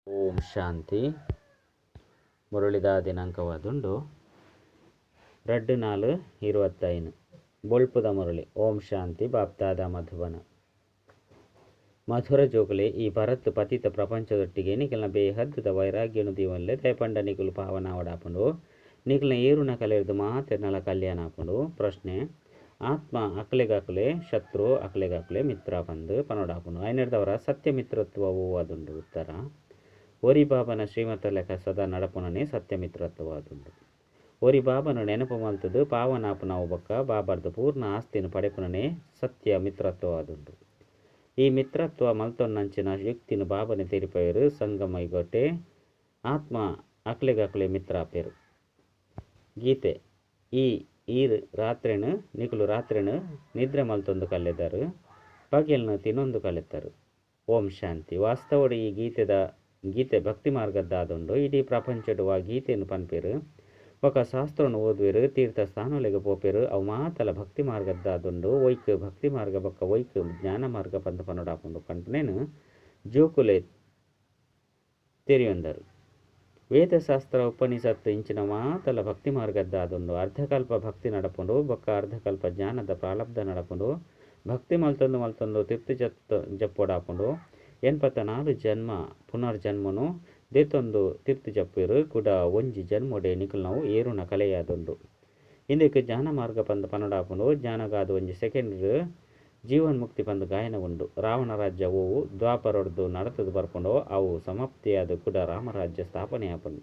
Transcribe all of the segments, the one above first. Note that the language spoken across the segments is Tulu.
ಓಂ ಶಾಂತಿ. ಮುರಳಿದ ದಿನಾಂಕವಾದುಂಡು 2/4/25. ಬೊಳ್ಪುದ ಮುರಳಿ. ಓಂ ಶಾಂತಿ. ಬಾಪ್ತಾದ ಮಧುಬನ. ಮಧುರ ಜೋಕುಲೆ ಈ ಭರತ್ ಪತಿತ ಪ್ರಪಂಚದೊಟ್ಟಿಗೆ ನಿಕಲ್ನ ಬೇಹದ್ದ ವೈರಾಗ್ಯನು ದೀವನ್ಲೆ ದಯಪಂಡ ನಿಕುಲು ಪಾವನಾವಡಾಪುಂಡು. ನಿಕಲ್ನ ಏರುನ ಕಲೆರ್ದು ಮಾತೆರ್ನಲ ಕಲ್ಯಾಣ ಆಪುಂಡು. ಪ್ರಶ್ನೆ: ಆತ್ಮ ಅಕ್ಲೆಗಾಕುಲೆ ಶತ್ರು, ಅಕ್ಲೆಗಾಕುಲೆ ಮಿತ್ರ ಪಂದ್ ಪನೊಡಾಪುಂಡು. ಐನೆರ್ದವರ ಸತ್ಯ ಮಿತ್ರತ್ವ ಓವಾದುಂಡು? ಉತ್ತರ: ಒರಿ ಬಾಬನ ಶ್ರೀಮತ ಲೆಕ್ಕ ಸದಾ ನಡಪುನನೆ ಸತ್ಯ ಮಿತ್ರತ್ವವಾದುಂಡು. ಒರಿ ಬಾಬನು ನೆನಪು ಮಲ್ತದು ಪಾವನಾಪುನವು ಬೊಕ್ಕ ಬಾಬರ್ದ ಪೂರ್ಣ ಆಸ್ತಿನ ಪಡೆಪುನನೆ ಸತ್ಯ ಮಿತ್ರತ್ವವಾದುಂಡು. ಈ ಮಿತ್ರತ್ವ ಮಲ್ತೊನ್ನಂಚಿನ ಯುಕ್ತಿನ ಬಾಬನೆ ತೆರಿಪವೆರು. ಸಂಗಮ ಯುಗಟೆ ಆತ್ಮ ಅಕ್ಲೆಗಾಕುಲೆ ಮಿತ್ರ ಆಪೆರು. ಗೀತೆ: ಈ ಈರ್ ರಾತ್ರೆನು ನಿಕುಲು ರಾತ್ರೆನು ನಿದ್ರೆ ಮಲ್ತೊಂದು ಕಲ್ಲೆದರು, ಪಗೆಲ್ನು ತಿನೊಂದು ಕಲೆತ್ತರು. ಓಂ ಶಾಂತಿ. ವಾಸ್ತವಡು ಈ ಗೀತೆದ ಗೀತೆ ಭಕ್ತಿ ಮಾರ್ಗದ್ದಾದುಂಡು. ಇಡೀ ಪ್ರಪಂಚಡು ಆ ಗೀತೆಯನ್ನು ಪನ್ಪೆರು, ಬೊಕ ಶಾಸ್ತ್ರನು ಓದುವೆರು, ತೀರ್ಥ ಸ್ಥಾನೊಲೆಗ್ ಪೋಪೆರು. ಅವು ಮಾತಲ ಭಕ್ತಿ ಮಾರ್ಗದ್ದಾದುಂಡು. ಒಯ್ಕ್ ಭಕ್ತಿ ಮಾರ್ಗ ಬೊಕ್ಕ ಒಯ್ಕ್ ಜ್ಞಾನ ಮಾರ್ಗ ಪಂದ್ ಪನೊಡಾಪುಂಡು ಪನ್ಪುನೇನು ಜೋಕುಲೆ ತೆರಿಯೊಂದರು. ವೇದಶಾಸ್ತ್ರ ಉಪನಿಷತ್ತು ಇಂಚಿನ ಮಾತಲ ಭಕ್ತಿ ಮಾರ್ಗದ್ದಾದುಂಡು. ಅರ್ಧಕಲ್ಪ ಭಕ್ತಿ ನಡಪುಂಡು, ಬೊಕ್ಕ ಅರ್ಧಕಲ್ಪ ಜ್ಞಾನದ ಪ್ರಾರಬ್ಧ ನಡಪುಂಡು. ಭಕ್ತಿ ಮಲ್ತೊಂದು ಮಲ್ತೊಂದು ತಿರ್ತು ಜಪ್ಪೊಡಾಪುಂಡು. 84 ಜನ್ಮ ಪುನರ್ಜನ್ಮನು ದೇತೊಂದು ತಿರ್ತು ಜಪ್ಪುವೆರು. ಕುಡ ಒಂಜಿ ಜನ್ಮೊಡೆ ನಿಕುಲ್ನವು ಏರುನ ಕಲೆಯಾದುಂಡು. ಇಂದೆಕ್ ಜ್ಞಾನ ಮಾರ್ಗ ಪಂದ್ ಪನೊಡಾಪುಂಡು. ಜ್ಞಾನಗಾದ್ ಒಂಜಿ ಸೆಕೆಂಡ್ ಜೀವನ್ ಮುಕ್ತಿ ಪಂದ್ ಗಾಯನ ಉಂಡು. ರಾವಣ ರಾಜ್ಯ ಓವು ದ್ವಾಪರೊಡ್ದು ನಡತುದು ಬರ್ಪುಂಡೋ ಅವು ಸಮಾಪ್ತಿಯಾದ್ ಕುಡ ರಾಮರಾಜ್ಯ ಸ್ಥಾಪನೆ ಆಪುಂಡು.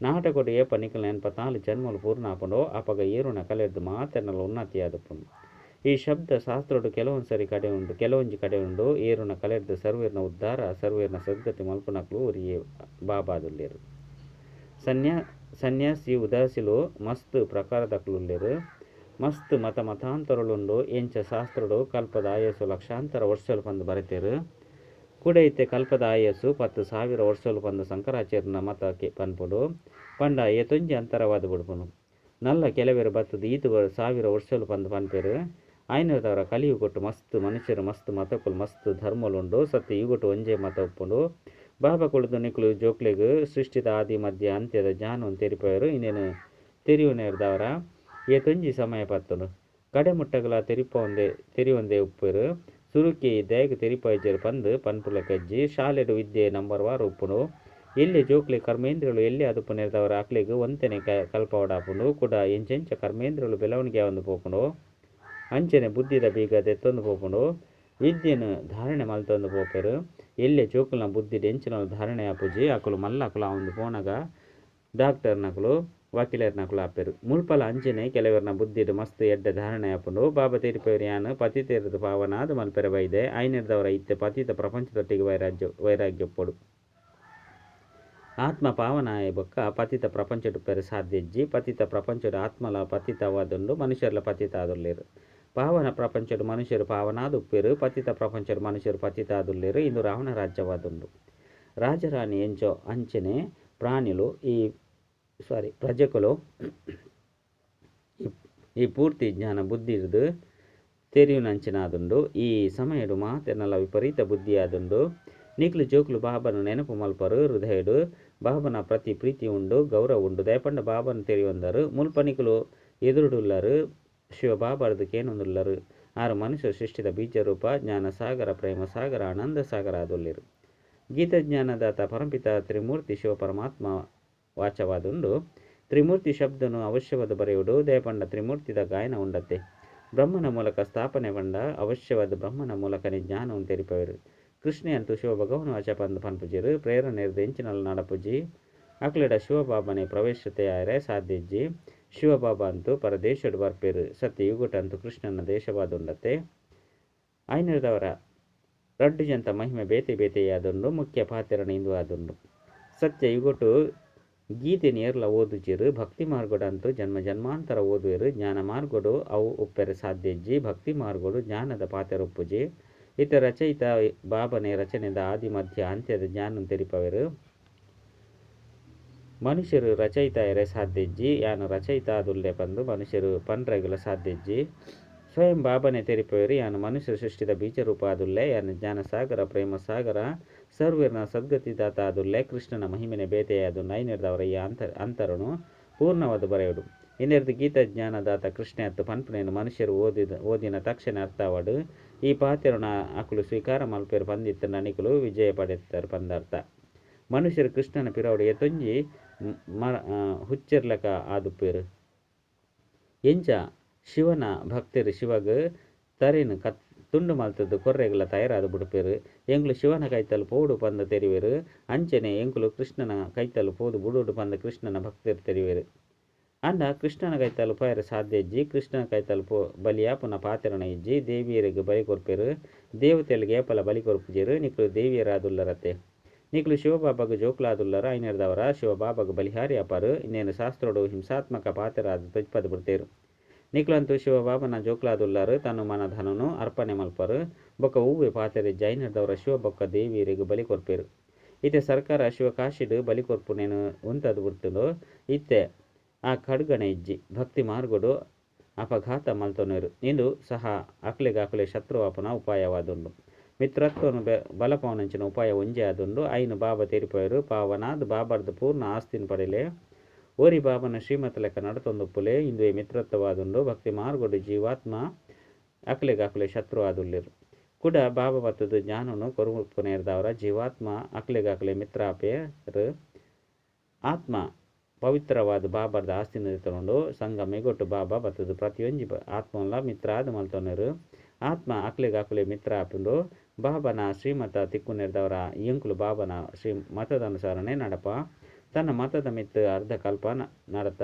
ನಾಟಕೊಡು ಏಪ ನಿಕಲ್ನ 84 ಜನ್ಮಲು ಪೂರ್ಣ ಆಪುಂಡೋ ಅಪಗ ಏರುನ ಕಲೆರ್ದ್ ಮಾತೆರ್ನಲ ಉನ್ನತಿ ಆದುಪ್ಪುಂಡು. ಈ ಶಬ್ದ ಶಾಸ್ತ್ರೊಡು ಕೆಲವೊಂದು ಕಡೆ ಉಂಡು, ಕೆಲವೊಂಜಿ ಕಡೆ ಉಂಡು. ಏರುನ ಕಲೆರ್ದ್ ಸರ್ವೇರ್ನ ಉದ್ಧಾರ, ಸರ್ವೇರ್ನ ಸದ್ಗತಿ ಮಲ್ಪುನಕ್ಲು ಒರಿಯೇ ಬಾಬಾದುಲ್ಲೆರು. ಸನ್ಯಾಸಿ ಉದಾಸಿಲು ಮಸ್ತ್ ಪ್ರಕಾರದಕ್ಲುಲ್ಲೆರು. ಮಸ್ತ್ ಮತ ಮತಾಂತರಲುಂಡು. ಎಂಚ ಶಾಸ್ತ್ರೊಡು ಕಲ್ಪದ ಆಯಸ್ಸು ಲಕ್ಷಾಂತರ ವರ್ಷಲು ಪಂದ್ ಬರೆತೆರು. ಕುಡ ಇತ್ತೆ ಕಲ್ಪದ ಆಯಸ್ಸು 10,000 ವರ್ಷಲು ಪಂದ್ ಶಂಕರಾಚಾರ್ಯನ ಮತ ಪನ್ಪುಂಡು. ಪಂಡ ಏತೊಂಜಿ ಅಂತರವಾದ ಬುಡ್ಪುಂಡು. ನಲ್ಲ ಕೆಲವೆರು ಬತ್ತುದು ಈತ್ ಸಾವಿರ ವರ್ಷಲು ಪಂದ್ ಪನ್ಪೆರು. ಆಯ್ನದವರ ಕಲಿಯುಗೊಟ್ಟು ಮಸ್ತ್ ಮನುಷ್ಯರು, ಮಸ್ತ್ ಮತಕುಲು, ಮಸ್ತ್ ಧರ್ಮಲುಂಡು. ಸತ್ಯ ಯುಗೊಟ್ಟು ಒಂಜೇ ಮತ ಉಪ್ಪುಂಡು. ಬಾಬಾ ಕುಳುದು ನಿಕುಲು ಜೋಕ್ಲೆಗ್ ಸೃಷ್ಟಿದ ಆದಿ ಮಧ್ಯ ಅಂತ್ಯದ ಜ್ಞಾನವನ್ನು ತೆರಿಪವೆರು. ಇಂದೇನು ತೆರಿಯುನೇರ್ದವರ ಏತೊಂಜಿ ಸಮಯ ಪತ್ತುಂಡು. ಕಡೆ ಮುಟ್ಟಗಲ ತೆರಿಪೊಂದೆ ತೆರಿಯೊಂದೆ ಉಪ್ಪೆರು. ಸುರುಕಿ ದಾಯೆಗ್ ತೆರಿಪಾಯಿಜೆರ್ ಪಂದ್ ಪನ್ಪುಲೆಕಜ್ಜಿ. ಶಾಲೆಡ್ ವಿದ್ಯೆ ನಂಬರ್ ವಾರ್ ಉಪ್ಪುಂಡು. ಎಲ್ಯ ಜೋಕ್ಲೆ ಕರ್ಮೇಂದ್ರಿಯಲು ಎಲ್ಯ ಆದುಪ್ಪುನೆರ್ದವರ ಅಕ್ಲೆಗ್ ಒಂತೆನೆ ಕಲ್ಪಾವೊಡಾಪುಂಡು. ಕುಡ ಎಂಚೆಂಚ ಕರ್ಮೇಂದ್ರಿಯಲು ಬೆಳವಣಿಗೆ ಆವೊಂದು ಪೋಪುಂಡು ಅಂಚನೆ ಬುದ್ಧಿದ ಬೀಗ ದೆತ್ತೊಂದು ಪೋಪುಂಡು. ವಿದ್ಯೆನ್ ಧಾರಣೆ ಮಲ್ತೊಂದು ಪೋಪೆರು. ಎಲ್ಯ ಜೋಕುಲ್ನ ಬುದ್ಧಿಡ್ ಎಂಚಿನಲ ಧಾರಣೆ ಆಪುಜಿ. ಅಕುಲು ಮಲ್ಲಕುಲು ಆವೊಂದು ಪೋನಗ ಡಾಕ್ಟರ್ನಕುಲು ವಕೀಲೆರ್ನಕುಲು ಆಪೆರು. ಮುಲ್ಪಲ ಅಂಚನೆ ಕೆಲವೆರ್ನ ಬುದ್ಧಿಡ್ ಮಸ್ತ್ ಎಡ್ಡೆ ಧಾರಣೆ ಆಪುಂಡು. ಬಾಬಾ ತೆರಿಪವೆರ್ ಯಾನ್ ಪತಿತೆರ್ದ್ ಪಾವನಾದ್ ಮಲ್ಪೆರೆ ಬೈದೆ. ಐನೆರ್ದವರ ಇತ್ತೆ ಪತಿತ ಪ್ರಪಂಚದೊಟ್ಟಿಗೆ ವೈರಾಗ್ಯ ಉಪ್ಪೊಡು. ಆತ್ಮ ಪಾವನಾಯ ಬೊಕ್ಕ ಪತಿತ ಪ್ರಪಂಚಡುಪ್ಪೆರೆ ಸಾಧ್ಯ ಇಜ್ಜಿ. ಪತಿತ ಪ್ರಪಂಚಡ್ ಆತ್ಮಲ ಪತಿತವಾದುಂಡು, ಮನುಷ್ಯರ್ಲ ಪತಿತ ಆದುಲ್ಲೆರ್. ಪಾವನ ಪ್ರಪಂಚಡ್ ಮನುಷ್ಯರು ಪಾವನಾದ್ ಉಪ್ಪೆರು. ಪತಿತ ಪ್ರಪಂಚಡ್ ಮನುಷ್ಯರು ಪತಿತ ಆದುಲ್ಲೆರ್. ಇಂದು ರಾವಣ ರಾಜ್ಯವಾದುಂಡು. ರಾಜರಾಣಿ ಎಂಚೋ ಅಂಚನೆ ಪ್ರಾಣಿಲು ಈ ಸಾರಿ ಪ್ರಜೆಕುಲು ಈ ಪೂರ್ತಿ ಜ್ಞಾನ ಬುದ್ಧಿ ಇರ್ದು ತೆರಿಯುನಂಚಿನಾದುಂಡು. ಈ ಸಮಯಡು ಮಾತೆರ್ನಲ ವಿಪರೀತ ಬುದ್ಧಿ ಆದುಂಡು. ನಿಕ್ಲು ಜೋಕ್ಲು ಬಾಬನ ನೆನಪು ಮಲ್ಪರು. ಹೃದಯಡು ಬಾಬನ ಪ್ರತಿ ಪ್ರೀತಿ ಉಂಡು, ಗೌರವ ಉಂಡು. ದಯಪಂಡ ಬಾಬನ ತೆರಿಯೊಂದರು. ಮುಲ್ಪ ನಿಕುಲು ಎದುರುಡುಲ್ಲರು, ಶಿವ ಬಾಬಾರ್ದು ಕೇನೊಂದುಲ್ಲರು. ಆರು ಮನುಷ್ಯ ಸೃಷ್ಟಿದ ಬೀಜರೂಪ ಜ್ಞಾನ ಸಾಗರ, ಪ್ರೇಮ ಸಾಗರ, ಆನಂದ ಸಾಗರ ಆದುಲ್ಲೆರು. ಗೀತಜ್ಞಾನದಾತ ಪರಂಪಿತ ತ್ರಿಮೂರ್ತಿ ಶಿವ ಪರಮಾತ್ಮ ವಾಚವಾದುಂಡು. ತ್ರಿಮೂರ್ತಿ ಶಬ್ದನು ಅವಶ್ಯವಾದ ಬರೆಯುಡು. ದಯಪಂಡ ತ್ರಿಮೂರ್ತಿದ ಗಾಯನ ಉಂಡತ್ತೆ. ಬ್ರಹ್ಮನ ಮೂಲಕ ಸ್ಥಾಪನೆ ಪಂಡ ಅವಶ್ಯವಾದ ಬ್ರಹ್ಮನ ಮೂಲಕನೇ ಜ್ಞಾನವನ್ನು ತೆರಿಪವೆರು. ಕೃಷ್ಣೆ ಅಂತೂ ಶಿವ ಭಗವನ್ ವಾಚ ಪಂದ್ ಪನ್ಪುಜೆರು. ಪ್ರೇರಣೆರ್ದು ಎಂಚಿನಲ ನಡಪುಜಿ. ಅಕ್ಲೆಡ ಶಿವಬಾಬನೆ ಪ್ರವೇಶತೆ ಸಾಧ್ಯ ಇಜ್ಜಿ. ಶಿವಬಾಬಾ ಅಂತೂ ಪರದೇಶಡು ಬರ್ಪೆರು. ಸತ್ಯ ಯುಗಟಂತೂ ಕೃಷ್ಣನ ದೇಶವಾದುಂಡತ್ತೆ. ಐನೆರ್ದವರ ರಡ್ಡು ಜಂತ ಮಹಿಮೆ ಬೇತೆ ಬೇತೆಯಾದುಂಡು. ಮುಖ್ಯ ಪಾತ್ರನ ಇಂದು ಆದುಂಡು. ಸತ್ಯ ಯುಗಟು ಗೀತೆ ನೇರ್ಲ ಓದುಜೆರು. ಭಕ್ತಿ ಮಾರ್ಗಡಂತೂ ಜನ್ಮ ಜನ್ಮಾಂತರ ಓದುವೆರು. ಜ್ಞಾನ ಮಾರ್ಗಡು ಅವು ಉಪ್ಪೆರೆ ಸಾಧ್ಯ ಇಜ್ಜಿ. ಭಕ್ತಿ ಮಾರ್ಗಡು ಜ್ಞಾನದ ಪಾತ್ರ ಉಪ್ಪುಜಿ. ಇತ ರಚಯಿತ ಬಾಬನೆ ರಚನೆದ ಆದಿ ಮಧ್ಯ ಅಂತ್ಯದ ಜ್ಞಾನ ತೆರಿಪವೆರು. ಮನುಷ್ಯರು ರಚಯಿತ ಎರೆ ಸಾಧ್ಯ ಇಜ್ಜಿ. ಯಾನು ರಚಯಿತ ಆದುಲ್ಲೆ ಪಂದು ಮನುಷ್ಯರು ಪನ್ರೆಗುಲ ಸಾಧ್ಯ ಇಜ್ಜಿ. ಸ್ವಯಂ ಬಾಬನೆ ತೆರಿಪವೆರ್ ಯಾನ್ ಮನುಷ್ಯ ಸೃಷ್ಟಿದ ಬೀಜ ರೂಪ ಆದುಲ್ಲೆ ಯಾನ್ ಜ್ಞಾನಸಾಗರ ಪ್ರೇಮಸಾಗರ ಸರ್ವೆರ್ನ ಸದ್ಗತಿದಾತ ಆದುಲ್ಲೆ. ಕೃಷ್ಣನ ಮಹಿಮೆನೆ ಬೇತೆಯಾದುಂಡು. ಐನೆರ್ದಾವರ ಈ ಅಂತರನು ಪೂರ್ಣವಾದ್ ಬರೆಯೊಡು. ಇಂದೆರ್ದ್ ಗೀತಾ ಜ್ಞಾನದಾತ ಕೃಷ್ಣೆ ಅತ್ತ್ ಪನ್ಪುನೆನ್ ಮನುಷ್ಯೆರ್ ಓದಿನ ತಕ್ಷಣ ಅರ್ಥ ಆವಡ್. ಈ ಪಾತೆರೊನು ಅಕುಲು ಸ್ವೀಕಾರ ಮಲ್ಪುವೆರ್ ಪಂದಿತ್ತ್ಂಡ ನಿಕುಲು ವಿಜಯ ಪಡೆತರ್ ಪಂದರ್ಥ. ಮನುಷ್ಯೆರ್ ಕೃಷ್ಣನ ಪಿರವುಡು ಏತೊಂಜಿ ಹುಚ್ಚೆರ್ಲೆಕ ಆದುಪ್ಪುವೆರ್. ಎಂಚ ಶಿವನ ಭಕ್ತೆರ್ ಶಿವಗ್ ತರೆನ್ ತುಂಡು ಮಲ್ತ್ದ್ ಕೊರ್ರೆಗ್ಲ ತಯಾರಾದ್ ಬುಡ್ಪೆರ್. ಎಂಕುಲು ಶಿವನ ಕೈತಲ್ ಪೋವೊಡು ಪಂದ್ ತೆರಿವೆರ್. ಅಂಚನೆ ಎಂಕುಲು ಕೃಷ್ಣನ ಕೈತಲ್ ಪೋದು ಬುಡೊಡು ಪಂದ್ ಕೃಷ್ಣನ ಭಕ್ತೆರ್ ತೆರಿವೆರ್. ಆಂಡ ಕೃಷ್ಣನ ಕೈತಲ್ ಪೋಯೆರೆ ಸಾಧ್ಯ ಇಜ್ಜಿ. ಕೃಷ್ಣನ ಕೈತಲ್ ಬಲಿಯಾಪುನ ಪಾತೆರನ ಇಜ್ಜಿ. ದೇವಿಯೆರೆಗ್ ಬಲಿ ಕೊರ್ಪೆರ್. ದೇವತೆಗಳಿಗೆ ಏಪಲ ಬಲಿ ಕೊರ್ಪುಜೆರ್. ನಿಕುಲು ದೇವಿಯರಾದುಲ್ಲರತೆ. ನಿಕುಲು ಶಿವಬಾಬಾಗ್ ಜೋಕುಲಾದುಲ್ಲರ್. ಐನೆರ್ದಾವರ ಶಿವಬಾಬಾಗ್ ಬಲಿಹಾರಿ ಆಪರ್. ಇಂದೇನು ಶಾಸ್ತ್ರೊಡು ಹಿಂಸಾತ್ಮಕ ಪಾತೆರಾದ್ ತೊಜ್ಪದ್ ಬಿಡ್ತೇರ್. ನಿಕುಲಂತೂ ಶಿವಬಾಬನ ಜೋಕುಲಾದುಲ್ಲರ್. ತನು ಮನ ಧನನು ಅರ್ಪಣೆ ಮಲ್ಪರ್. ಬೊಕ್ಕ ಒವ್ವೆ ಪಾತೆರ ಇಜ್ಜಿ. ಐನೆರ್ದಾವರ ಶಿವ ಬೊಕ್ಕ ದೇವಿಯೆರೆಗ್ ಬಲಿ ಕೊರ್ಪೆರ್. ಇತ್ತೆ ಸರ್ಕಾರ ಶಿವಕಾಶಿಡ್ ಬಲಿ ಕೊರ್ಪುನೇನು ಉಂತದ್ ಬಿಡ್ತುಂಡು. ಇತ್ತೆ ಆ ಖಡ್ಗನೆ ಇಜ್ಜಿ. ಭಕ್ತಿ ಮಾರ್ಗಡು ಅಪಘಾತ ಮಲ್ತೊನುವೆರ್. ಇಂದು ಸಹ ಅಕ್ಲೆಗ್ ಅಕುಲೇ ಶತ್ರು ಆಪುನ ಉಪಾಯವಾದುಂಡು. ಮಿತ್ರತ್ವನು ಬಲಪಾವುನಂಚಿನ ಉಪಾಯ ಒಂಜೇ ಆದುಂಡು. ಐನ್ ಬಾಬಾ ತೆರಿಪವೆರ್. ಪಾವನಾದ್ ಬಾಬಾರ್ದ್ ಪೂರ್ಣ ಆಸ್ತಿನ್ ಪಡೆಲೆ. ಓರಿ ಬಾಬನ ಶ್ರೀಮತ ಲೆಕ್ಕ ನಡತೊಂದುಪ್ಪುಲೆ. ಇಂದುವೇ ಮಿತ್ರತ್ವವಾದುಂಡು. ಭಕ್ತಿ ಮಾರ್ಗಡು ಜೀವಾತ್ಮ ಅಕ್ಲೆಗ್ ಅಕುಲೇ ಶತ್ರು ಆದುಲ್ಲೆರ್. ಕುಡ ಬಾಬಾ ಬತ್ತದ ಜ್ಞಾನನು ಕೊರುಪುನೇರ್ದಾವರ ಜೀವಾತ್ಮ ಅಕ್ಲೆಗ್ ಅಕುಲೇ ಮಿತ್ರ ಆಪೆರ್. ಆತ್ಮ ಪವಿತ್ರವಾದ ಬಾಬಾರ್ದ ಆಸ್ತಿನ ದೆತೊನುಂಡು. ಸಂಗಮೇಗೊಟ್ಟು ಬಾಬಾ ಬತ್ತದ ಪ್ರತಿಯೊಂಜಿ ಆತ್ಮನ್ಲ ಮಿತ್ರಾದ್ ಮಲ್ತೊನುವೆರ್. ಆತ್ಮ ಅಕ್ಲೆಗ್ ಅಕುಲೇ ಮಿತ್ರ ಆಪುಂಡು. ಬಾಬನ ಶ್ರೀಮತ ತಿಕ್ಕುನೆರ್ದಾವರ ಎಂಕುಲು ಬಾಬನ ಶ್ರೀ ಮತದ ಅನುಸಾರನೇ ನಡಪ. ತನ್ನ ಮತದ ಮಿತ್ತ್ ಅರ್ಧ ಕಲ್ಪ ನಡತ.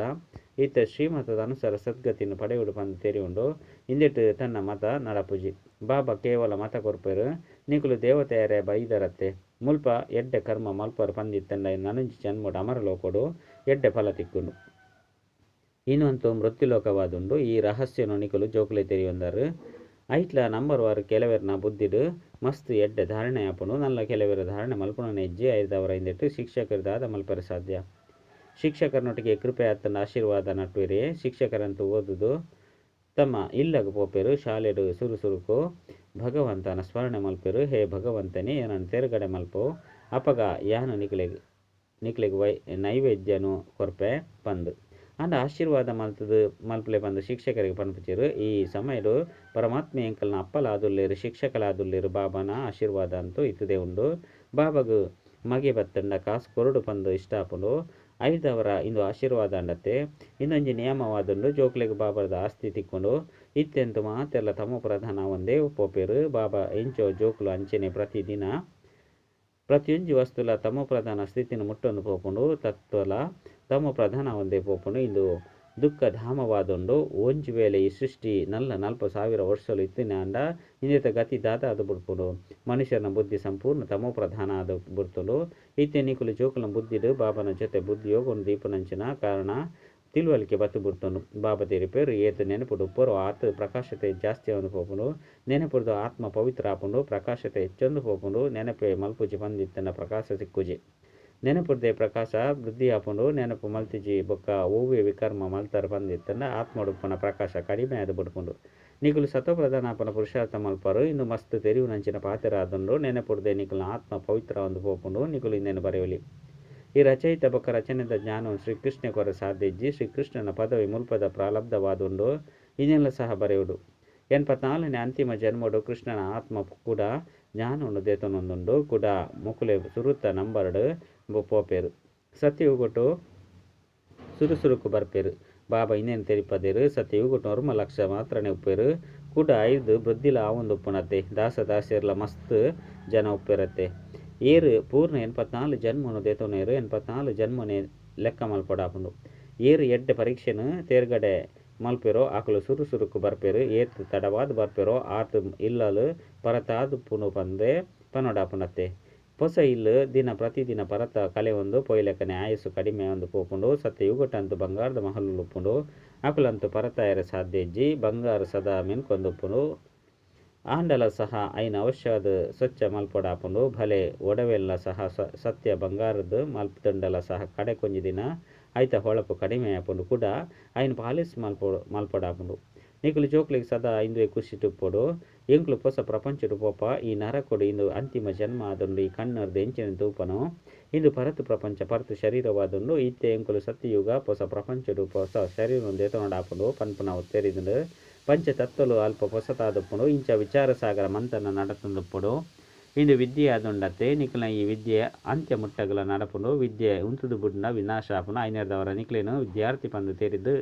ಇತ್ತೆ ಶ್ರೀಮತದ ಅನುಸಾರ ಸದ್ಗತಿನ್ ಪಡೆಯೊಡು ಪಂದ್ ತೆರಿಯುಂಡು. ಇಂದೆಟ್ ತನ್ನ ಮತ ನಡಪುಜಿ. ಬಾಬಾ ಕೇವಲ ಮತ ಕೊರ್ಪೆರ್. ನಿಕುಲು ದೇವತೆಯರೇ ಬೈದರತ್ತೆ. ಮುಲ್ಪ ಎಡ್ಡೆ ಕರ್ಮ ಮಲ್ಪರ್ ಪಂದಿತ್ತಂಡ ನನೊಂಜಿ ಜನ್ಮೊಡು ಅಮರ ಲೋಕೊಡು ಎಡ್ಡೆ ಫಲ ತಿಕ್ಕುಂಡು. ಇನ್ನೊಂತು ಮೃತ್ಯುಲೋಕವಾದುಂಡು. ಈ ರಹಸ್ಯನು ನಿಕುಲು ಜೋಕುಲೇ ತೆರಿಯೊಂದರ್. ಐಟ್ಲ ನಂಬರ್ ವಾರ್ ಕೆಲವೆರ್ನ ಬುದ್ಧಿಡ್ ಮಸ್ತ್ ಎಡ್ಡೆ ಧಾರಣೆ ಆಪುಂಡು. ನಲ್ಲ ಕೆಲವೆರ್ ಧಾರಣೆ ಮಲ್ಪುನನೇ ಇಜ್ಜಿ. ಐರ್ದಾವರ ಇಂದೆಟ್ ಶಿಕ್ಷಕರು ದಾದ ಮಲ್ಪರೆ ಸಾಧ್ಯ. ಶಿಕ್ಷಕರನೊಟ್ಟಿಗೆ ಕೃಪೆ ಆತಂಡ ಆಶೀರ್ವಾದ ನಟ್ಟುವೆರೇ. ಶಿಕ್ಷಕರಂತೂ ಓದುದು ತಮ್ಮ ಇಲ್ಲಗ್ ಪೋಪೆರ್. ಶಾಲೆಡ್ ಸುರು ಸುರುಕು ಭಗವಂತನ ಸ್ಮರಣೆ ಮಲ್ಪೆರ್. ಹೇ ಭಗವಂತನೇ ಏನನ್ನು ತೇರ್ಗಡೆ ಮಲ್ಪು. ಅಪಗ ಯಾನು ನಿಕ್ಲೆಗ್ ನಿಕ್ಲೆಗ್ ನೈವೇದ್ಯನು ಕೊರ್ಪೆ ಪಂದ್. ಆಂಡ ಆಶೀರ್ವಾದ ಮಲ್ತದು ಮಲ್ಪಲೆ ಪಂದ್ ಶಿಕ್ಷಕರಿಗೆ ಪನ್ಪುಜೆರ್. ಈ ಸಮಯಡ್ ಪರಮಾತ್ಮೆ ಎಂಕಲ್ನ ಅಪ್ಪಲಾದುಲ್ಲೆರ್, ಶಿಕ್ಷಕಲಾದುಲ್ಲೆರ್. ಬಾಬಾನ ಆಶೀರ್ವಾದ ಅಂತೂ ಇತ್ತದೇ ಉಂಡು. ಬಾಬಾಗ್ ಮಗೆ ಬತ್ತಂಡ ಕಾಸು ಕೊರೊಡು ಪಂದ್ ಇಷ್ಟ ಆಪುಂಡು. ಐರ್ದಾವರ ಇಂದು ಆಶೀರ್ವಾದ ಅಂಡತ್ತೆ. ಇಂದೊಂಜಿ ನಿಯಮವಾದುಂಡು. ಜೋಕ್ಲೆಗ್ ಬಾಬಾರ್ದ ಆಸ್ತಿ ತಿಕ್ಕುಂಡು. ಇತ್ತೆಂತು ಮಾತೆರ್ಲ ತಮೋ ಪ್ರಧಾನ ಒಂದೇ ಪೋಪೆರ್. ಬಾಬಾ ಎಂಚೋ ಜೋಕುಲು ಅಂಚನೆ ಪ್ರತಿದಿನ ಪ್ರತಿಯೊಂಜಿ ವಸ್ತುಲ ತಮೋ ಪ್ರಧಾನ ಸ್ಥಿತಿನ ಮುಟ್ಟೊಂದು ಪೋಪುಂಡು. ತತ್ವಲ ತಮೋ ಪ್ರಧಾನ ಒಂದೇ ಪೋಪುಂಡು. ಇಂದು ದುಃಖ ಧಾಮವಾದುಂಡು. ಒಂಜಿ ವೇಳೆ ಈ ಸೃಷ್ಟಿ ನಲ್ಲ ನಲ್ಪ ಸಾವಿರ ವರ್ಷಲು ಇತ್ತಿನಾಂಡ ಇಂದೆತ ಗತಿ ದಾದ ಆದ್ ಬುಡ್ಪುಂಡು. ಮನುಷ್ಯನ ಬುದ್ಧಿ ಸಂಪೂರ್ಣ ತಮೋ ಪ್ರಧಾನ ಆದ್ ಬುಡ್ತುಂಡು. ಇತ್ತೆ ನಿಕುಲು ಜೋಕುಲ್ನ ಬುದ್ಧಿಡ್ ಬಾಬನ ಜೊತೆ ಬುದ್ಧಿ ಯೋಗನ್ ದೀಪುನಂಚಿನ ಕಾರಣ ತಿಳುವಳಿಕೆ ಬತ್ತು ಬುಡ್ತುಂಡು. ಬಾಬಾ ತೆರಿಪೆರ್ ಏತ್ ನೆನಪುಡು ಉಪ್ಪರು ಆತ್ ಪ್ರಕಾಶತೆ ಜಾಸ್ತಿ ಆವೊಂದು ಪೋಪುಂಡು. ನೆನಪುಡ್ದು ಆತ್ಮ ಪವಿತ್ರ ಆಪುಂಡು. ಪ್ರಕಾಶತೆ ಹೆಚ್ಚೊಂದು ಪೋಪುಂಡು. ನೆನಪೆ ಮಲ್ಪುಜಿ ಪಂದಿತ್ತಂಡ ಪ್ರಕಾಶ ಸಿಕ್ಕುಜಿ. ನೆನಪುಡ್ದೆ ಪ್ರಕಾಶ ವೃದ್ಧಿ ಆಪುಂಡು. ನೆನಪು ಮಲ್ತಿಜಿ ಬೊಕ್ಕ ಒವ್ವೆ ವಿಕರ್ಮ ಮಲ್ತಾರ ಪಂದಿತ್ತಂಡ ಆತ್ಮಡುಪ್ಪುನ ಪ್ರಕಾಶ ಕಡಿಮೆ ಆದ್ ಬುಡ್ಪುಂಡು. ನಿಕುಲು ಸತ್ವಪ್ರಧಾನ ಆಪುನ ಪುರುಷಾರ್ಥ ಮಲ್ಪರು. ಇಂದು ಮಸ್ತ್ ತೆರಿಯುನಂಚಿನ ಪಾತೆರ ಆದುಂಡು. ನೆನಪುಡ್ದೆ ನಿಕುಲ್ನ ಆತ್ಮ ಪವಿತ್ರ ಆವೊಂದು ಪೋಪುಂಡು. ನಿಕುಲು ಇಂದೆನ್ ಬರೆಯೊಲಿ. ಈ ರಚಯಿತ ಬೊಕ್ಕ ರಚನೆದ ಜ್ಞಾನವನ್ನು ಶ್ರೀಕೃಷ್ಣ ಕೊರ ಸಾಧ್ಯ ಇಜ್ಜಿ. ಶ್ರೀಕೃಷ್ಣನ ಪದವಿ ಮುಲ್ಪದ ಪ್ರಾಲಬ್ಧವಾದುಂಡು. ಇದೆಲ್ಲ ಸಹ ಬರೆಯುಡು. 84ನೇ ಅಂತಿಮ ಜನ್ಮಡು ಕೃಷ್ಣನ ಆತ್ಮ ಕೂಡ ಜ್ಞಾನವನ್ನು ದೇತನೊಂದುಂಡು. ಕೂಡ ಮೊಕುಲೆ ಸುರುತ ನಂಬರ್ಡ್ ಪೋಪೆರ್. ಸತ್ಯಯುಗೊಟ್ಟು ಸುರು ಸುರುಕು ಬರ್ಪೆರ್. ಬಾಬಾ ಇನ್ನೇನು ತೆರಿಪದೆರ್. ಸತ್ಯಯುಗೊಟ್ಟು 9 ಲಕ್ಷ ಮಾತ್ರನೇ ಉಪ್ಪೆರ್. ಕೂಡ ಐದು ವೃದ್ಧಿಲ ಆವೊಂದು ಉಪ್ಪುನತ್ತೆ. ದಾಸ ದಾಸಿಯರ್ಲ ಮಸ್ತ್ ಜನ ಉಪ್ಪೆರತ್ತೆ. ಏರು ಪೂರ್ಣ 84 ಜನ್ಮನು ದೇತೊನುವೆರ್. 84 ಜನ್ಮನೆ ಲೆಕ್ಕ ಮಲ್ಪೊಡಾಪುಂಡು. ಏರು ಎಡ್ಡೆ ಪರೀಕ್ಷೆನು ತೇರ್ಗಡೆ ಮಲ್ಪೆರೋ ಆಕುಲು ಸುರು ಸುರುಕು ಬರ್ಪೆರ್. ಏತ್ ತಡವಾದ್ ಬರ್ಪೆರೋ ಆತ್ ಇಲ್ಲಲು ಪರತಾದುಪ್ಪುಂಡು ಪಂದೇ ಪನೊಡಾಪುಂಡತ್ತೆ. ಪೊಸ ಇಲ್ಲು ದಿನ ಪ್ರತಿದಿನ ಪರತ ಕಲೆಯೊಂದು ಪೋಯಿಲೆಕ್ಕನೆ ಆಯಸ್ಸು ಕಡಿಮೆ ಆವೊಂದು ಪೋಪುಂಡು. ಸತ್ಯಯುಗೊಟ್ಟಂತೂ ಬಂಗಾರದ ಮಹಲುಲು ಉಪ್ಪುಂಡು. ಅಕುಲಂತೂ ಪರತಾಯೆರೆ ಸಾಧ್ಯ ಇಜ್ಜಿ. ಬಂಗಾರ ಸದಾ ಮೆನ್ಕೊಂದು ಉಪ್ಪುಂಡು. ಆಂಡಲ ಸಹ ಐನ ಅವಶ್ಯವಾದ ಸ್ವಚ್ಛ ಮಲ್ಪೊಡಾಪುಂಡು. ಭಲೆ ಒಡವೆಲ್ಲ ಸಹ ಸತ್ಯ ಬಂಗಾರದ ಮಲ್ಪುಂಡಲ ಸಹ ಕಡೆ ಕೊಂಜಿ ದಿನ ಐತ ಹೊಳಪು ಕಡಿಮೆ ಆಪುಂಡು. ಕೂಡ ಐನ್ ಪಾಲಿಸ್ ಮಲ್ಪೊಡಾಪುಂಡು. ನಿಕುಲು ಜೋಕ್ಲೆಗ್ ಸದಾ ಇಂದುವೆ ಖುಷಿಟ್ ಉಪ್ಪೊಡು. ಎಂಕುಲು ಪೊಸ ಪ್ರಪಂಚೊಡು ಪೋಪ. ಈ ನರಕೊಡು ಇಂದು ಅಂತಿಮ ಜನ್ಮ ಆದುಂಡು ಈ ಕಣ್ಣರ್ದ್ ಎಂಚಿನ ತೂಪನೋ ಇಂದು ಪರತ್ ಪ್ರಪಂಚ ಪರತ್ ಶರೀರವಾದುಂಡು. ಇತ್ತೆ ಎಂಕುಲು ಸತ್ಯಯುಗ ಪೊಸ ಪ್ರಪಂಚೊಡು ಪೊಸ ಶರೀರೊನು ದೆತೊನೊಡಾಪುಂಡು ಪನ್ಪುನವು ತೆರಿದುಂಡು. ಪಂಚ ತತ್ವಲು ಅಲ್ಪ ಪೊಸತಾದುಪ್ಪುಂಡು. ಇಂಚ ವಿಚಾರ ಸಾಗರ ಮಂಥನ ನಡತೊಂದುಪ್ಪೊಡು. ಇಂದು ವಿದ್ಯೆ ಆದುಂಡತ್ತೆ. ನಿಕಲ್ನ ಈ ವಿದ್ಯೆ ಅಂತ್ಯ ಮುಟ್ಟಗಲ ನಡಪುಂಡು. ವಿದ್ಯೆ ಉಂತುದು ಬುಡ್ಂಡ ವಿನಾಶ ಆಪುಂಡು. ಐನೆರ್ದಾವರ ನಿಕ್ಲೆನ್ ವಿದ್ಯಾರ್ಥಿ ಪಂದ್ ತೆರಿದ್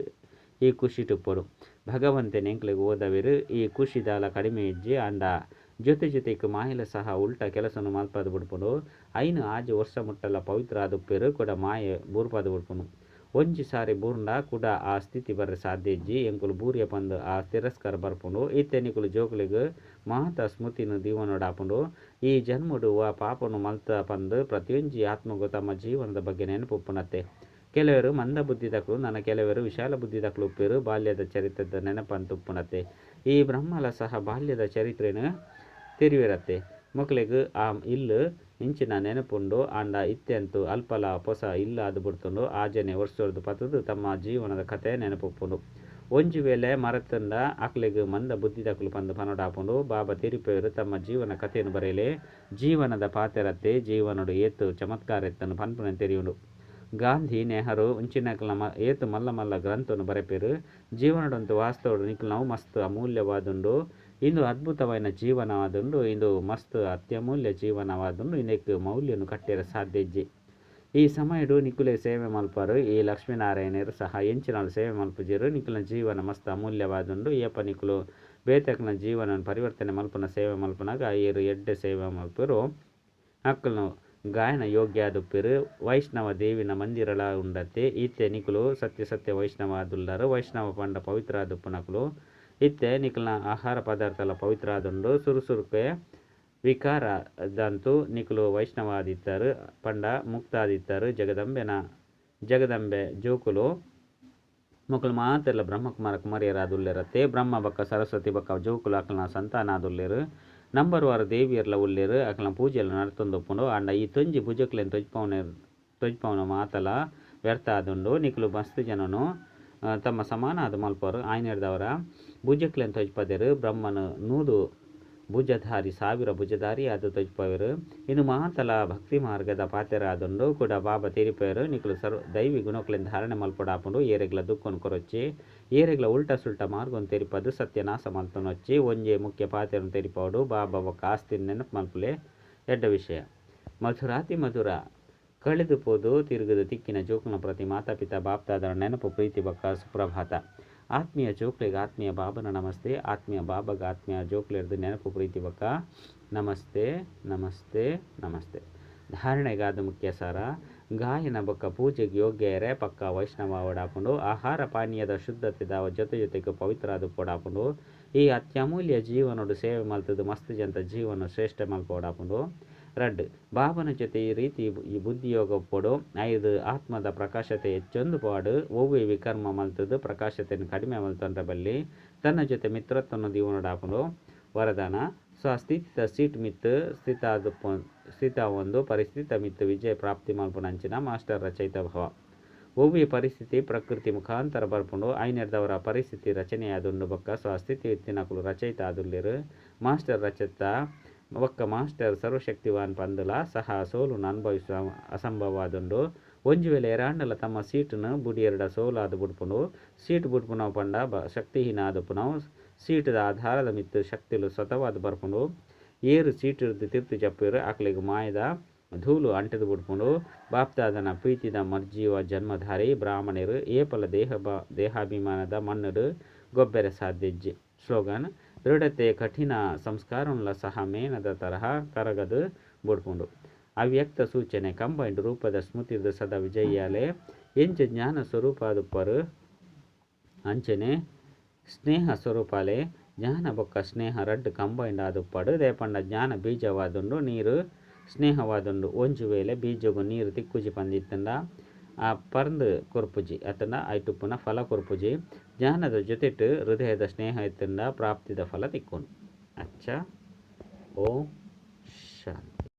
ಈ ಖುಷಿಟ್ ಉಪ್ಪೊಡು. ಭಗವಂತೆನ್ ಎಂಕ್ಲೆಗ್ ಓದವೆರ್. ಈ ಖುಷಿ ದಾಲ ಕಡಿಮೆ ಇಜ್ಜಿ. ಆಂಡ ಜೊತೆ ಜೊತೆಕ್ ಮಾಯೆಲ ಸಹ ಉಲ್ಟಾ ಕೆಲಸೊನು ಮಲ್ಪಾದ್ ಬುಡ್ಪುಂಡು. 5 ಆಜಿ ವರ್ಷ ಮುಟ್ಟಲ ಪವಿತ್ರ ಆದುಪ್ಪೆರ್. ಕುಡ ಮಾಯೆ ಬೂರ್ಪಾದ್ ಬುಡ್ಪುಂಡು. ಒಂಜಿ ಸಾರಿ ಬೂರ್ಂಡ ಕುಡ ಆ ಸ್ಥಿತಿ ಬರ್ರೆ ಸಾಧ್ಯ ಇಜ್ಜಿ. ಎಂಕುಲು ಬೂರ್ಯ ಪಂದ್ ಆ ತಿರಸ್ಕಾರ ಬರ್ಪುಂಡು. ಇತ್ತೆ ನಿಕುಲು ಜೋಕುಲೆಗ್ ಮಾತ ಸ್ಮೃತಿನ್ ದೀವೊನೊಡಾಪುಂಡು. ಈ ಜನ್ಮೊಡು ವಾ ಪಾಪೊನು ಮಲ್ತ ಪಂದ್ ಪ್ರತಿಯೊಂಜಿ ಆತ್ಮಗ್ ತಮ್ಮ ಜೀವನದ ಬಗ್ಗೆ ನೆನಪು ಉಪ್ಪುನತ್ತೆ. ಕೆಲವೆರ್ ಮಂದ ಬುದ್ಧಿದಕುಲು ನನ ಕೆಲವೆರ್ ವಿಶಾಲ ಬುದ್ಧಿದಕುಲು ಉಪ್ಪೆರ್. ಬಾಲ್ಯದ ಚರಿತ್ರೆದ ನೆನಪಂತೂ ಉಪ್ಪುನತ್ತೆ. ಈ ಬ್ರಹ್ಮಲ ಸಹ ಬಾಲ್ಯದ ಚರಿತ್ರೆನ್ ತೆರಿವೆರತ್ತೆ. ಮೊಕಲೆಗ್ ಆ ಇಲ್ಲ್ ಇಂಚಿನ ನೆನಪುಂಡು. ಆಂಡ ಇತ್ತೆ ಅಂತೂ ಅಲ್ಪಲ ಪೊಸ ಇಲ್ಲ್ ಆದ್ ಬುಡ್ತುಂಡು. ಆಜನೆ ವರ್ಷೊರ್ದು ಪತ್ತ್ದ್ ತಮ್ಮ ಜೀವನದ ಕತೆ ನೆನಪುಪ್ಪುಂಡು. ಒಂಜಿ ವೇಳೆ ಮರತ್ಂಡ ಅಕ್ಲೆಗ್ ಮಂದ ಬುದ್ಧಿದಕುಲು ಪಂದ್ ಪನೊಡಾಪುಂಡು. ಬಾಬಾ ತೆರಿಪಾವೆರ್ ತಮ್ಮ ಜೀವನ ಕತೆನ್ ಬರೆಲೆ. ಜೀವನದ ಪಾತೆರತ್ತೆ ಜೀವನೊಡು ಏತ್ ಚಮತ್ಕಾರ ಇತ್ತ್ಂಡ್ ಪನ್ಪುನ ತೆರಿಯುಂಡು. ಗಾಂಧಿ, ನೆಹರು ಇಂಚಿನಕಲ್ನ ಏತ್ ಮಲ್ಲ ಮಲ್ಲ ಗ್ರಂಥೊನು ಬರೆಪೆರ್. ಜೀವನಡಂತೂ ವಾಸ್ತವಡ್ ನಿಕಲ್ನವು ಮಸ್ತ್ ಅಮೂಲ್ಯವಾದುಂಡು. ಇಂದು ಅದ್ಭುತವಾಯಿನ ಜೀವನವಾದುಂಡು. ಇಂದು ಮಸ್ತ್ ಅತ್ಯಮೂಲ್ಯ ಜೀವನವಾದುಂಡು. ಇಂದೆಕ್ ಮೌಲ್ಯನ್ ಕಟ್ಟೆರೆ ಸಾಧ್ಯ ಇಜ್ಜಿ. ಈ ಸಮಯಡ್ ನಿಕುಲೇ ಸೇವೆ ಮಲ್ಪರು. ಈ ಲಕ್ಷ್ಮೀನಾರಾಯಣೆರ್ ಸಹ ಎಂಚಿನಾಲ್ ಸೇವೆ ಮಲ್ಪುಜೆರ್. ನಿಕಲ್ನ ಜೀವನ ಮಸ್ತ್ ಅಮೂಲ್ಯವಾದುಂಡು. ಏಪ ನಿಕುಲು ಬೇತೆಕ್ಲೆನ ಜೀವನ ಪರಿವರ್ತನೆ ಮಲ್ಪುನ ಸೇವೆ ಮಲ್ಪುನಗ ಏರ್ ಎಡ್ಡೆ ಸೇವೆ ಮಲ್ಪುವೆರೋ ಅಕಲ್ನ ಗಾಯನ ಯೋಗ್ಯ ಆದುಪ್ಪೆರ್. ವೈಷ್ಣವ ದೇವಿನ ಮಂದಿರಲ ಉಂಡತ್ತೆ. ಇತ್ತೆ ನಿಕುಲು ಸತ್ಯ ಸತ್ಯ ವೈಷ್ಣವ ಆದುಲ್ಲರ್. ವೈಷ್ಣವ ಪಂಡ ಪವಿತ್ರ ಆದುಪ್ಪುನಕುಲು. ಇತ್ತೆ ನಿಕಲ್ನ ಆಹಾರ ಪದಾರ್ಥಲ ಪವಿತ್ರ ಆದುಂಡು. ಸುರು ಸುರುಕೆ ವಿಕಾರ ದಂತು ನಿಕುಲು ವೈಷ್ಣವ ಆದಿತ್ತರ್ ಪಂಡ ಮುಕ್ತ ಆದಿತ್ತರ್. ಜಗದಂಬೆನ ಜಗದಂಬೆ ಜೋಕುಲು ಮೊಕುಲು ಮಾತೆರ್ಲ ಬ್ರಹ್ಮಕುಮಾರ ಕುಮಾರಿಯರಾದುಲ್ಲೆರತ್ತೆ. ಬ್ರಹ್ಮ ಬೊಕ್ಕ ಸರಸ್ವತಿ ಬೊಕ್ಕ ಜೋಕುಲು ಅಕಲ್ನ ಸಂತಾನ ಆದುಲ್ಲೆರ್. ನಂಬರ್ ವಾರ್ ದೇವಿಯರ್ಲ ಉಲ್ಲೆರ್. ಅಕಲ್ನ ಪೂಜೆಲ ನಡತೊಂದುಪ್ಪುಂಡು. ಆಂಡ ಈ ತೊಂಜಿ ಭುಜಕ್ಲೆನ್ ತೊಜ್ಪಾವುನ ತೊಜ್ಪಾವುನ ಮಾತಲ ವ್ಯರ್ಥ ಆದುಂಡು. ನಿಕುಲು ಮಸ್ತ್ ಜನನು ತಮ್ಮ ಸಮಾನ ಆದ್ ಮಲ್ಪುವರು. ಆಯ್ನೆರ್ದಾವರ ಭುಜಕ್ಲೆನ್ ತೊಜ್ಪದೆರ್. ಬ್ರಹ್ಮನ್ 100 ಭುಜಧಾರಿ ಸಾವಿರ ಭುಜಧಾರಿ ಆದ್ ತೊಜ್ಪಾವೆರ್. ಇಂದು ಮಾತಲ ಭಕ್ತಿ ಮಾರ್ಗದ ಪಾತೆರ ಆದುಂಡು. ಕುಡ ಬಾಬಾ ತೆರಿಪಾವೆರ್ ನಿಕುಲು ಸರ್ವ ದೈವಿ ಗುಣಕ್ಲೆನ್ ಧಾರಣೆ ಮಲ್ಪೊಡಾಪುಂಡು. ಏರೆಗ್ಲ ದುಃಖನ್ ಕೊರೊಚ್ಚಿ. ಏರೆಗ್ಲ ಉಲ್ಟಾ ಸುಲ್ಟಾ ಮಾರ್ಗನ್ ತೆರಿಪಾದ್ ಸತ್ಯನಾಶ ಮಲ್ತೊನೊಚ್ಚಿ. ಒಂಜೇ ಮುಖ್ಯ ಪಾತೆರನ್ ತೆರಿಪಾವೊಡು. ಬಾಬಾ ಬೊಕ್ಕ ಆಸ್ತಿನ್ ನೆನಪು ಮಲ್ಪುಲೆ. ಎಡ್ಡೆ ವಿಷಯ. ಮಧುರಾತಿ ಮಧುರ ಕಳೆದು ಪೋದು ತಿರುಗುದು ತಿಕ್ಕಿನ ಜೋಕುಲ್ನ ಪ್ರತಿ ಮಾತಾ ಪಿತಾ ಬಾಪ್ದಾದನ ನೆನಪು ಪ್ರೀತಿ ಬೊಕ್ಕ ಸುಪ್ರಭಾತ. ಆತ್ಮೀಯ ಜೋಕ್ಲೆಗ್ ಆತ್ಮೀಯ ಬಾಬನ ನಮಸ್ತೆ. ಆತ್ಮೀಯ ಬಾಬಾಗ ಆತ್ಮೀಯ ಜೋಕ್ಲೆರ್ದ್ ನೆನಪು ಪ್ರೀತಿ ಬೊಕ್ಕ ನಮಸ್ತೆ ನಮಸ್ತೆ ನಮಸ್ತೆ. ಧಾರಣೆಗಾದ ಮುಖ್ಯ ಸಾರ. ಗಾಯನ ಬೊಕ್ಕ ಪೂಜೆಗೆ ಯೋಗ್ಯರೆ ಪಕ್ಕ ವೈಷ್ಣವ ಆವೊಡಾಪುಂಡು. ಆಹಾರ ಪಾನೀಯದ ಶುದ್ಧತೆದ ಜೊತೆ ಜೊತೆಗೆ ಪವಿತ್ರ ಆದುಪ್ಪೊಡಾಪುಂಡು. ಈ ಅತ್ಯಮೂಲ್ಯ ಜೀವನೊಡು ಸೇವೆ ಮಲ್ತುದು ಮಸ್ತ್ ಜನತ ಜೀವನ ಶ್ರೇಷ್ಠ ಮಲ್ಪೊಡಾಪುಂಡು. ರಡ್ಡ್ ಬಾಬನ ಜೊತೆ ಈ ರೀತಿ ಈ ಬುದ್ಧಿಯೋಗ ಉಪ್ಪೊಡು. ಐದು ಆತ್ಮದ ಪ್ರಕಾಶತೆ ಹೆಚ್ಚೊಂದು ಪೋವಡ್. ಒವ್ವೇ ವಿಕರ್ಮ ಮಲ್ತುದು ಪ್ರಕಾಶತೆನ್ ಕಡಿಮೆ ಮಲ್ತೊನ್ರೆ ಬಲ್ಲಿ. ತನ್ನ ಜೊತೆ ಮಿತ್ರತ್ವನು ದೀವೊನೊಡಾಪುಂಡು. ವರದಾನ ಸ್ವಸ್ಥಿತಿತ ಸೀಟ್ ಮಿತ್ತ್ ಸ್ಥಿತ ಸ್ಥಿತ ಒಂದು ಪರಿಸ್ಥಿತಿತ ಮಿತ್ತ್ ವಿಜಯ ಪ್ರಾಪ್ತಿ ಮಲ್ಪುನಂಚಿನ ಮಾಸ್ಟರ್ ರಚಯಿತ ಭವ. ಒವ್ವೇ ಪರಿಸ್ಥಿತಿ ಪ್ರಕೃತಿ ಮುಖಾಂತರ ಬರ್ಪುಂಡು. ಐನೆರ್ದವರ ಪರಿಸ್ಥಿತಿ ರಚನೆಯಾದುಂಡು ಬೊಕ್ಕ ಸ್ವಸ್ಥಿತಿ ಇತ್ತಿನಕುಲು ರಚಯಿತ ಆದುಲ್ಲೆರ್. ಮಾಸ್ಟರ್ ರಚಯಿತ ಬೊಕ್ಕ ಮಾಸ್ಟರ್ ಸರ್ವಶಕ್ತಿವಾನ್ ಪಂದುಲ ಸಹ ಸೋಲುನು ಅನುಭವಿಸುವ ಅಸಂಭವವಾದುಂಡು. ಒಂಜಿ ವೇಳೆ ಏರಾಂಡಲ ತಮ್ಮ ಸೀಟ್ನ್ ಬುಡಿಯೆರ್ಡ ಸೋಲಾದ್ ಬುಡ್ಪುಂಡು. ಸೀಟ್ ಬುಡ್ಪುನವು ಪಂಡ ಶಕ್ತಿಹೀನ ಆದುಪ್ಪುನವು. ಸೀಟ್ದ ಆಧಾರದ ಮಿತ್ತ್ ಶಕ್ತಿಲು ಸ್ವತಃವಾದ್ ಬರ್ಪುಂಡು. ಏರ್ ಸೀಟಿರ್ದ್ ತಿರ್ತ್ ಜಪ್ಪುವೆರ್ ಅಕ್ಲೆಗ್ ಮಾಯದ ಧೂಳು ಅಂಟುದು ಬುಡ್ಪುಂಡು. ಬಾಪ್ದಾದನ ಪ್ರೀತಿದ ಮರ್ಜೀವ ಜನ್ಮಧಾರಿ ಬ್ರಾಹ್ಮಣೆರ್ ಏಪಲ ದೇಹ ದೇಹಾಭಿಮಾನದ ಮಣ್ಣುಡು ಗೊಬ್ಬೆರೆ ಸಾಧ್ಯ ಇಜ್ಜಿ. ಸ್ಲೋಗನ್ ದೃಢತೆ ಕಠಿಣ ಸಂಸ್ಕಾರನ್ಲ ಸಹ ಮೇಣದ ತರಹ ಕರಗದ್ ಬುಡ್ಪುಂಡು. ಅವ್ಯಕ್ತ ಸೂಚನೆ ಕಂಬೈನ್ಡ್ ರೂಪದ ಸ್ಮೃತಿರ್ದ್ ಸದಾ ವಿಜಯ್ಯಾಲೆ. ಎಂಚ ಜ್ಞಾನ ಸ್ವರೂಪ ಆದುಪ್ಪರು ಅಂಚನೆ ಸ್ನೇಹ ಸ್ವರೂಪಾಲೆ. ಜ್ಞಾನ ಬೊಕ್ಕ ಸ್ನೇಹ ರಡ್ಡ್ ಕಂಬೈನ್ಡ್ ಆದುಪ್ಪಡು. ದಾಯೆಪಂಡ ಜ್ಞಾನ ಬೀಜವಾದುಂಡು, ನೀರು ಸ್ನೇಹವಾದುಂಡು. ಒಂಜಿ ವೇಳೆ ಬೀಜಗು ನೀರು ತಿಕ್ಕುಜಿ ಪಂದಿತ್ತಂಡ ಆ ಪರ್ಂದ್ ಕೊರ್ಪುಜಿ ಅತ್ತಂಡ ಐಟುಪ್ಪುನ ಫಲ ಕೊರ್ಪುಜಿ. ಜ್ಞಾನದ ಜೊತೆಟ್ ಹೃದಯದ ಸ್ನೇಹ ಇತ್ತಂಡ ಪ್ರಾಪ್ತಿದ ಫಲ ತಿಕ್ಕುಂಡು. ಅಚ್ಚ. ಓಂ.